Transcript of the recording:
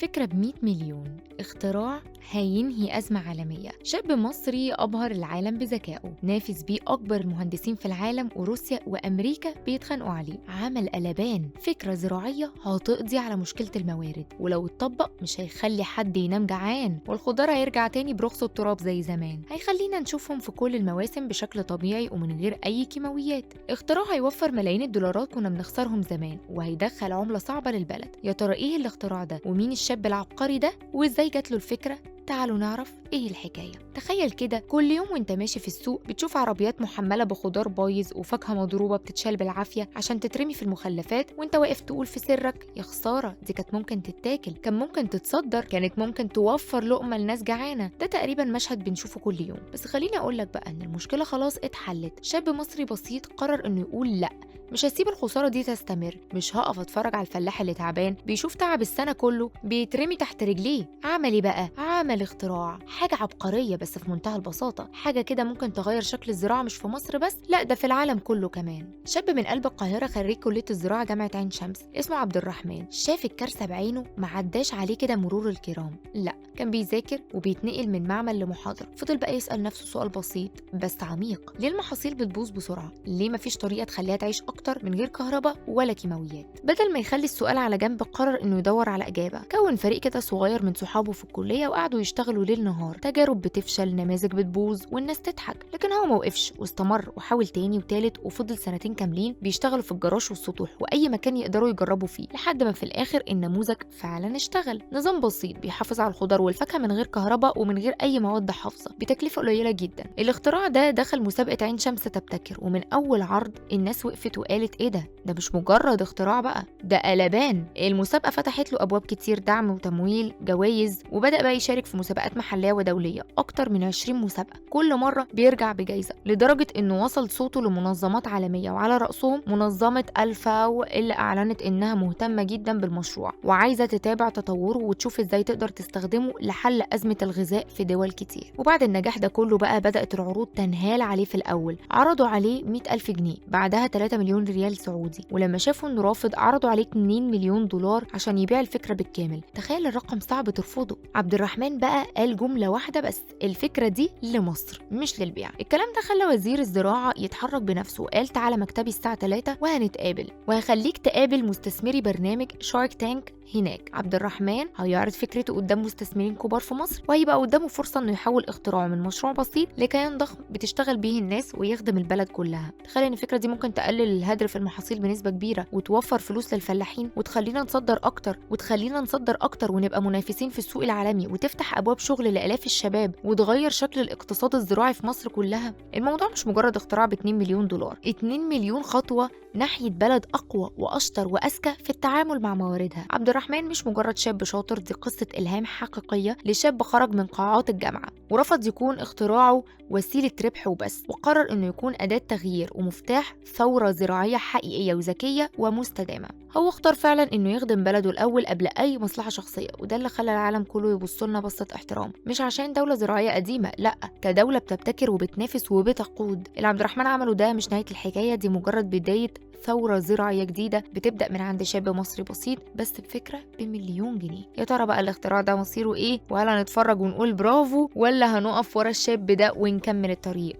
فكرة ب100 مليون، اختراع هينهي أزمة عالمية. شاب مصري أبهر العالم بذكائه، نافس بيه أكبر المهندسين في العالم، وروسيا وأمريكا بيتخانقوا عليه. عمل قلبان، فكرة زراعية هتقضي على مشكلة الموارد، ولو اتطبق مش هيخلي حد ينام جعان، والخضار هيرجع تاني برخص التراب زي زمان، هيخلينا نشوفهم في كل المواسم بشكل طبيعي ومن غير أي كيماويات. اختراع هيوفر ملايين الدولارات كنا بنخسرهم زمان، وهيدخل عملة صعبة للبلد. يا ترى ايه الاختراع ده؟ ومين الشاب العبقري ده؟ وازاي جات له الفكرة؟ تعالوا نعرف ايه الحكاية. تخيل كده كل يوم وانت ماشي في السوق بتشوف عربيات محملة بخضار بايظ وفاكهة مضروبة بتتشال بالعافية عشان تترمي في المخلفات، وانت واقف تقول في سرك يا خسارة، دي كانت ممكن تتاكل، كان ممكن تتصدر، كانت ممكن توفر لقمة لناس جعانة. ده تقريبا مشهد بنشوفه كل يوم. بس خليني اقول لك بقى ان المشكلة خلاص اتحلت. شاب مصري بسيط قرر انه يقول لا، مش هسيب الخسارة دي تستمر، مش هقف اتفرج على الفلاح اللي تعبان بيشوف تعب السنة كله بيترمي تحت رجليه. عمل ايه بقى؟ عمل اختراع، حاجة عبقرية بس في منتهى البساطة، حاجة كده ممكن تغير شكل الزراعة مش في مصر بس، لا ده في العالم كله كمان. شاب من قلب القاهرة، خريج كلية الزراعة جامعة عين شمس، اسمه عبد الرحمن، شاف الكارثة بعينه، ما عداش عليه كده مرور الكرام، لا كان بيذاكر وبيتنقل من معمل لمحاضرة. فضل بقى يسأل نفسه سؤال بسيط بس عميق: ليه المحاصيل بتبوظ بسرعة؟ ليه مفيش طريقة تخليها تعيش أكتر من غير كهرباء ولا كيماويات؟ بدل ما يخلي السؤال على جنب قرر إنه يدور على إجابة. كون فريق كده صغير من صحابه في الكلية وقعدوا يشتغلوا ليل نهار، تجارب بتفشل، نماذج بتبوظ، والناس تضحك، لكن هو موقفش واستمر وحاول تاني وتالت، وفضل سنتين كاملين بيشتغلوا في الجراج والسطوح وأي مكان يقدروا يجربوا فيه، لحد ما في الآخر النموذج فعلا اشتغل. نظام بسيط بيحافظ على الخضار والفاكهة من غير كهرباء ومن غير أي مواد حافظة، بتكلفة قليلة جدا. الاختراع ده دخل مسابقة عين شمس تبتكر، ومن أول عرض الناس وقفت وقالت ايه ده؟ ده مش مجرد اختراع بقى، ده قلبان. المسابقة فتحت له أبواب كتير، دعم وتمويل، جوائز، وبدأ بقى يشارك في مسابقات محلية ودولية، أكتر من 20 مسابقة، كل مرة بيرجع بجايزة، لدرجة إنه وصل صوته لمنظمات عالمية، وعلى رأسهم منظمة الفاو اللي أعلنت إنها مهتمة جدا بالمشروع وعايزة تتابع تطوره وتشوف إزاي تقدر تستخدمه لحل أزمة الغذاء في دول كتير. وبعد النجاح ده كله بقى بدأت العروض تنهال عليه. في الأول عرضوا عليه 100 ألف جنيه، بعدها 3 مليون ريال سعودي، ولما شافوا إنه رافض عرضوا عليه 2 مليون دولار عشان يبيع الفكرة بالكامل. تخيل الرقم صعب ترفضه. عبد الرحمن بقى قال جملة واحدة بس: الفكرة دي لمصر مش للبيع. الكلام ده خلى وزير الزراعة يتحرك بنفسه وقال تعالى مكتبي الساعة 3 وهنتقابل، وهخليك تقابل مستثمري برنامج شارك تانك هناك. عبد الرحمن هيعرض فكرته قدام مستثمرين كبار في مصر، وهيبقى قدامه فرصة انه يحول اختراعه من مشروع بسيط لكيان ضخم بتشتغل بيه الناس ويخدم البلد كلها. تخيل ان الفكرة دي ممكن تقلل الهدر في المحاصيل بنسبة كبيرة، وتوفر فلوس للفلاحين، وتخلينا نصدر اكتر، وتخلينا نصدر اكتر ونبقى منافسين في السوق العالمي، وتفتح ابواب شغل لالاف الشباب، وتغير شكل الاقتصاد الزراعي في مصر كلها. الموضوع مش مجرد اختراع ب 2 مليون دولار، 2 مليون خطوة ناحية بلد أقوى وأشطر وأذكى في التعامل مع مواردها. عبد الرحمن مش مجرد شاب شاطر، دي قصة إلهام حقيقية لشاب خرج من قاعات الجامعة ورفض يكون اختراعه وسيلة ربح وبس، وقرر إنه يكون أداة تغيير ومفتاح ثورة زراعية حقيقية وذكية ومستدامة. هو اختار فعلا إنه يخدم بلده الأول قبل أي مصلحة شخصية، وده اللي خلى العالم كله يبص لنا بصة احترام، مش عشان دولة زراعية قديمة، لأ، كدولة بتبتكر وبتنافس وبتقود. اللي عبد الرحمن عمله ده مش نهاية الحكاية، دي مجرد بداية ثورة زراعية جديدة بتبدأ من عند شاب مصري بسيط بس بفكرة ب1 مليون جنيه. يا ترى بقى الاختراع ده مصيره ايه؟ وهل هنتفرج ونقول برافو، ولا هنقف ورا الشاب ده ونكمل الطريق؟